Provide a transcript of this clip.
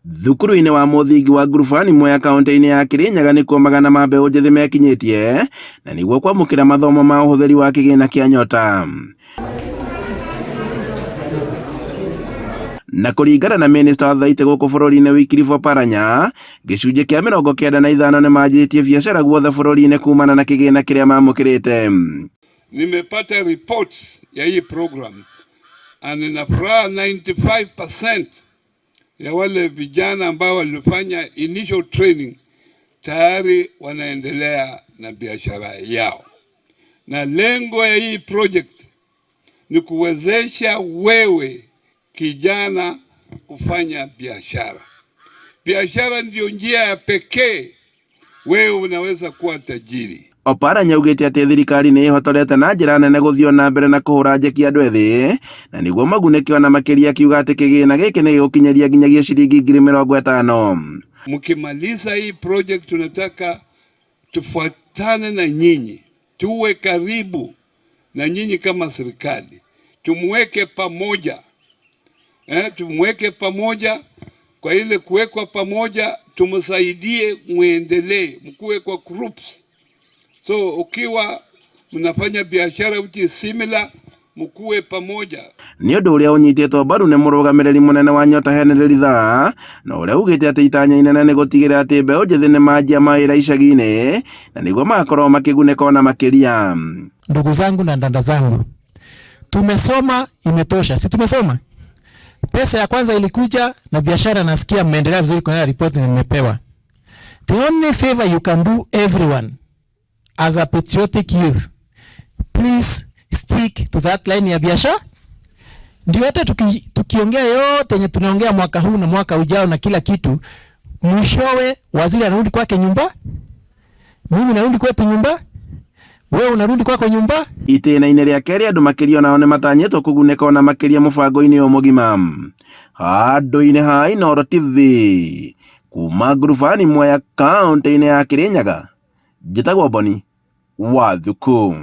Thukuru-inĩ wa mũthingi wa Ngurubani Mwea kaunti-inĩ ya Kirinyaga nĩkuo magana ma mbeũ njĩthĩ mekinyĩtie na nĩguo kwamũkĩra mathomo ma ũhũthĩri wa kĩgĩna kĩa Nyota. Na kũringana na minista wa thaitĩ gũkũ bũrũri-inĩ Wycliffe Oparanya, gĩcunjĩ kĩa 95 nĩmanjĩtie biacara guothe bũrũri-inĩ kumana na kĩgĩna kĩrĩa mamũkĩrĩte. Nimepata reports ya hii program and nina furaha 95% ya wale vijana ambao walifanya initial training tayari wanaendelea na biashara yao, na lengo ya hii project ni kuwezesha wewe kijana kufanya biashara. Biashara ndiyo njia ya pekee wewe unaweza kuwa tajiri. Oparanya augĩte atĩ thirikari nĩ ĩhotorete na njĩra nene gũthiĩ na mbere na kũhũra njeki andũ ethĩ na nĩguo magunĩke ona makĩria, akiuga atĩ kĩgĩna gĩkĩ nĩ gĩgũkinyĩria nginyagia ciringi 50,000. Mkimaliza hii project, tunataka tufuatane na nyinyi, tuwe karibu na nyinyi kama serikali, tumweke pamoja tumweke pamoja. Kwa ile kuwekwa pamoja, tumsaidie muendelee, mkuwe kwa groups. So ukiwa mnafanya biashara which is similar, mkuwe pamoja. Nĩ ũndũ ũrĩa ũnyitĩtwo mbaru nĩ mũrũgamĩrĩri mũnene wa Nyota Henry Rithaa, na ũrĩa ugĩte atĩ itanya inene nĩ gũtigĩrĩra atĩ mbeũ njĩthĩ nĩ manjia mawĩra icagi-inĩ na nĩguo magakorwo makĩgunĩka ona makĩria. Ndugu zangu na dada zangu, tumesoma imetosha, si tumesoma? Pesa ya kwanza ilikuja na biashara, nasikia mmeendelea vizuri kwa ripoti nimepewa. The only favor you can do everyone as a patriotic youth, please stick to that line ya biashara. Ndio hata tukiongea yote yenye tunaongea mwaka huu na mwaka ujao na kila kitu, mwishowe waziri anarudi kwake nyumba, mimi narudi kwetu nyumba, wewe unarudi kwako nyumba. Itĩna-inĩ rĩa kerĩ andũ makĩria onao nĩmatanyĩtwo kũgunĩka ona makĩria mũbango-inĩ ũyũ mũgima. Handũ-inĩ ha Inooro TV kuma Ngurubani Mwea kaunti-inĩ ya Kirinyaga, njĩtagwo Boni wa Thuku.